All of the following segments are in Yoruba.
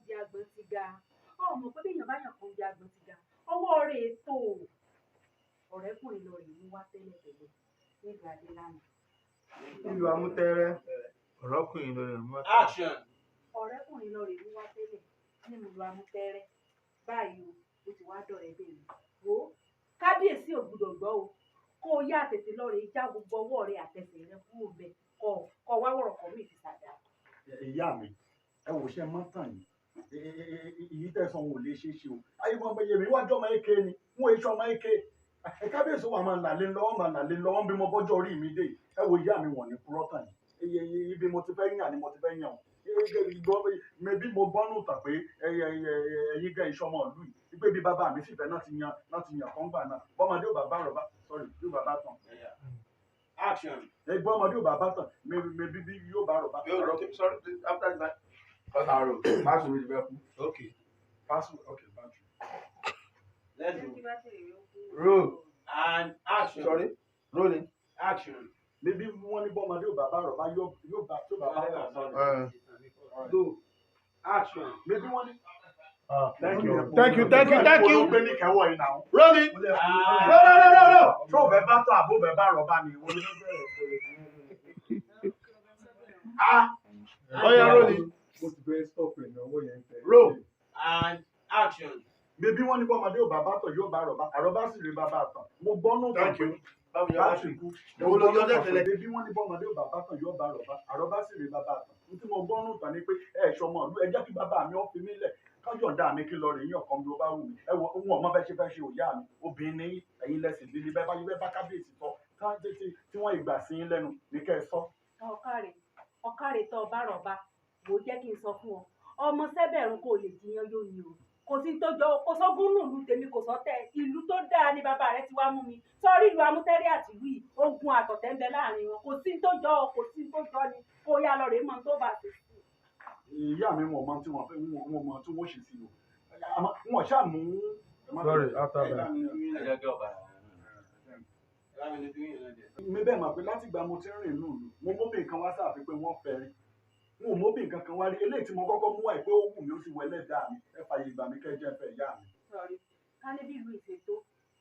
bí agbọ̀n ti ga. Ọmọ pé béèyàn bá yàn kan bí agbọ̀n ti ga, ọwọ́ rẹ̀ tó. Ọ̀rẹ́kùnrin lọ rè mú wá tẹ́lẹ̀ tẹ́lẹ̀ nílùú Adélànà. Nílùú Amútẹ́rẹ́. Ọ̀rọ̀kùnrin lọ rè mú wá. Action. Ọ̀rẹ́kùnrin lọ rè mú wá tẹ́lẹ̀ nílùú Amútẹ́rẹ́. Báyìí o, ó ti wá dọ̀rẹ́ bẹ́ẹ̀ ni. Wo kábíyèsí ò gbúdọ̀ gbọ́ o. Kó o yá tètè lọ rè já gbogbo ọwọ́ rẹ àtẹsẹ̀ rẹ kúrò bẹ́ẹ̀ kọ́ wá wọ̀rọ̀ kọ́ mi fi sàdá. Ìyá mi, ẹ wò ṣe mọ́tàn yìí. Èyí tẹ̀sán òun ò lè ṣeé ṣe o. Ayé wọn bẹ yẹmi wájú ọmọ eke ni, wọn èso ọmọ eke. Kábíyèsí wa máa làlé lọ́wọ́, máa làlé lọ́wọ́ bí mo bọ́jọ́ orí mi dé. Ẹ wo ìyá mi wọ̀n ní púrọ́tàn yìí. Ibi mo ti fẹ́ yàn ni mo ti fẹ́ yàn o. Mẹbí mo gbọ́nù tàn pé ẹ̀yin gan iṣẹ́ ọmọ ìlú yìí. Wípé bí bàbá mi sì fẹ́ náà ti yan náà ti yàn kọ́ńgbà náà. Bọ́mọdé ò bàbá rọ̀bá, sorry, yóò bàbá tàn. Action. Ẹgbọ́n ọmọdé ò bàbá tàn, mẹbí bí yóò bá rọ̀bá. Sorry, after that. Ọ̀tàrò, báṣu mi ti fẹ́ kú. Okay. Báṣu, okay, báṣu. Let's go. Roll. And action. Sorry, rolling. Action. Mẹbí wọ́n ní bọ́mọdé ò bàbá rọ̀bá yóò bá tó bàbá tàn. Go. Action. Mẹbí wọ́n ní. Thank you. Thank you, thank you, thank you. Ló gbé ní kẹwọ́ yìí náà. Rolling. Roll, roll, roll, roll. Ṣé ò fẹ́ bá tán àbó fẹ́ bá rọ̀bá ni? Ah. Oya, rolling. Mo ti fẹ́ stop ẹ̀ náwó yẹn tẹ̀. Roll. And action. Mẹbí wọ́n ní bọ́mọdé ò bàbá tàn yóò bá rọ̀bá, àrọ̀bá sì rí bàbá tàn. Mo gbọ́ nù tàn Thank pé you. bátìrì kú. Èwo ló yọ tẹ́tẹ́lẹ̀? Mẹbí wọ́n ní bọ́mọdé ò bàbá tàn yóò bá rọ̀bá, àrọ̀bá sì rí bàbá tàn. N tí mo gbọ́ nù tàn ni pé ẹ ṣọmọ ìlú, ẹ jẹ́ kí bàbá mi ó fi mí lẹ̀. Kájọ̀ǹda mi kí lọ rè yín ọ̀kan bí ó bá wù mí. Ẹ wo ohun ọmọ bẹ́ẹ̀ ṣe fẹ́ ṣe òyà mi. Obìnrin ní ẹ̀yin lẹ́sìn líle bẹ́ẹ̀ bá yí bẹ́ẹ̀ bá kábíyèsí sọ. Tí wọ́n ìgbà sí yín lẹ́nu ní kẹ́ ẹ sọ. Ọ̀kàrẹ̀ tó bá rọ̀bá, wò ó jẹ́ kí n sọ fún ọ. Ọmọ sẹ́bẹ̀rún kò lè jiyàn yóò ní o. Kò sí tó jọ, kò sógún nù ìlú tèmi, kò sọ́tẹ̀. Ìlú tó dáa ni bàbá rẹ ti wá mú mi. Sọ́rí ìlú Amútẹ́rẹ́ àti ìlú yìí, ogun àtọ̀tẹ̀ ń bẹ láàrin wọn. Kò sí tó jọ, kò sí tó jọ ni. Kó yá lọ rèé mọ tó bá ṣe sí. Ìyá mi wọn mọ tí wọn fẹ́, wọn mọ tí wọn ṣe sí o. Wọn ṣáà mú. Sorry, after that. Mi bẹ́ẹ̀ mọ̀ pé láti ìgbà mo ti ń rìn nù ìlú, mo móbì nǹkan wá sáàfin pé wọ́n fẹ́ rí. N ò móbì nǹkan kan wá rí. Eléyìí tí mo kọ́kọ́ mú wá pé ó wù mí ó sì wọ ẹlẹ́dàá mi. Ẹ fààyè ìgbà mi kẹ́ jẹ́ fẹ́ ìyá mi. Sọ̀rí, ká ní bí ìlú ìṣètò,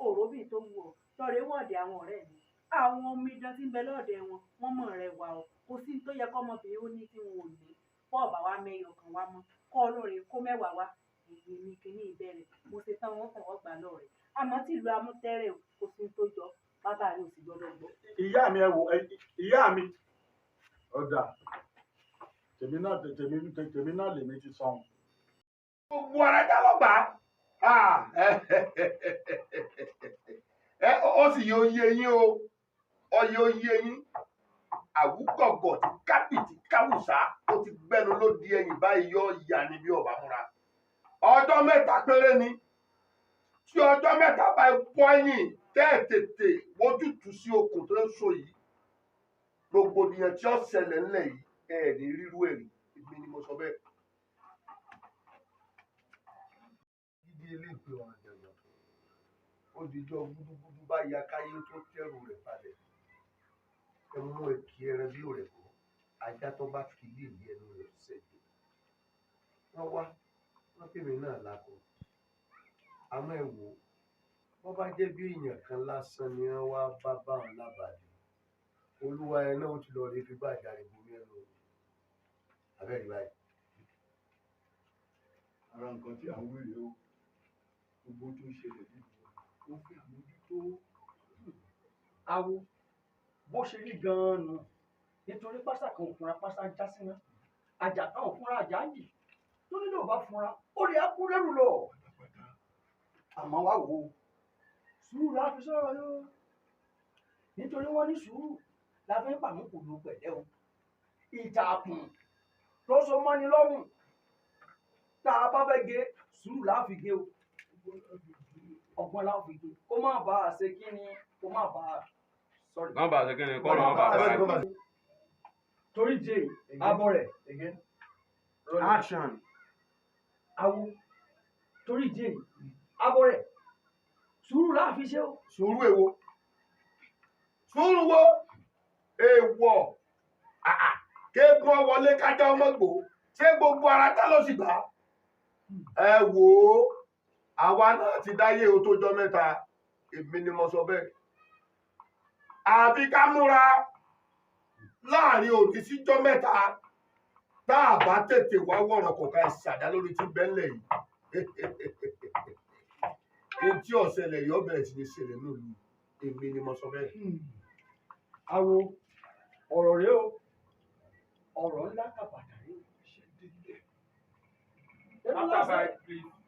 òróbì tó wù ọ́, lọ́ọ̀rẹ́ wọ̀ọ̀dẹ̀ àwọn ọ̀rẹ́ mi. Àwọn omidan tí ń bẹ lọ́ọ̀dẹ̀ wọn, wọ́n mọ̀ rẹ̀ wà o. Kò sí tó yẹ kọ́mọbìnrin ó ní tí wọn ò ní. Bọ́ọ̀bà wa mẹ́yọ kan wá mọ́, kọ́ olóore kó mẹ́wàá wá. Èyí ni kíní ìbẹ̀rẹ̀. Mo ṣe tán wọ́n fọwọ́ gbà lọ́ọ̀rẹ́. Àmọ́ tí ìlú Amútẹ́rẹ́ o, kò sí tó jọ, bàbá rẹ̀ ò sì gbọ́dọ̀ gbọ́. Ìyá mi ẹ wò, ìyá mi. Ọ̀dà, tèmi náà lèmi ti sọ̀hún. Gbogbo ara já lọ́gbà. Ó sì yẹ oyè yín o, ọyẹ oyè yín. Àwùgọ̀gọ̀ ti kábìtì káwùsá, ó ti gbẹ́nu ló di ẹ̀yìn báyìí yọ ìyá ni bí ọba múra. Ọjọ́ mẹ́ta péré ni. Tí ọjọ́ mẹ́ta bá bọ́ ẹ̀yìn tẹ́ ẹ̀ tètè wojútùú sí okùn tó ń so yìí. Rògbòdìyàn tí ó ṣẹlẹ̀ ńlẹ̀ yìí, ẹ ní rírú ẹ̀rí, èmi ni mo sọ bẹ́ẹ̀. Gidi eléèpé ọ̀ràn jẹ̀gbọ́n, ó dijọ́ gúdúgúdú bá ya káyé tó tẹ̀rù rẹ̀ balẹ̀. Ẹ mú ẹkì ẹran bí òrẹ̀ kọ́, ajá tó bá fi ilé ìlú ẹnu rẹ̀ ṣẹ̀jẹ̀. Wọ́n wá, wọ́n pèmí náà lakọ. Àmọ́ ẹ wò ó, wọ́n bá jẹ́ bí èèyàn kan lásán ni wọ́n wá bá báwọn lábàdí. Olúwa ẹ náà ó ti lọ rí fi bá àjàre bomi ẹnu o. Abẹ́rẹ́ báyìí. Ara nǹkan tí à ń wí rèé o, gbogbo tó ń ṣẹlẹ̀ nílùú ó fẹ́ àmójútó. Awo bó ṣe rí gan-an nù, nítorí pásá kan ò fúnra pásá ń já síná, àjà kan ò fúnra àjà ń jì, tó nílò bá fúnra ó lè á kú lẹ́rù lọ. Àmọ́ wá wò ó, sùúrù la fi sọ̀rọ̀ yó, nítorí wọ́n ní sùúrù la fi ń pàmùkùlù pẹ̀lẹ́ o. Ìtàkùn tó so mọ́ni lọ́rùn tá a bá fẹ́ gé, sùúrù la fi gé o, ọgbọ́n la fi gé, kó má bàa ṣe kí ni, kó má bàa sọ̀rọ̀. Má bàa ṣe kí ni, kọ́ ló má bàa bàa. Torí jẹ abọ́ rẹ̀. Action. Awo torí jẹ abọ́ rẹ̀, sùúrù la fi ṣe o. Sùúrù èwo? Sùúrù wo? Èèwọ̀. Kéèkùn wọlé kájá ọmọ gbò. Ṣé gbogbo ara tá ló sì gbà? Ẹ wò ó, àwa náà ti dáyé o tó jọ mẹ́ta, èmi ni mo sọ bẹ́ẹ̀. Àbí ká múra láàrin òní síjọ́ mẹ́ta, tá a bá tètè wá wọ̀rọ̀ kọ̀ọ̀kan ṣàdá lórí tí bẹ́ńlẹ̀ yìí. Ohun tí ọ̀sẹ̀lẹ̀ yóò bẹ̀rẹ̀ sí ní ṣẹlẹ̀ nílùú, èmi ni mo sọ bẹ́ẹ̀. Awo, ọ̀rọ̀ rèé o, ọ̀rọ̀ ńlá kàbàdà rèé o. After bite, please.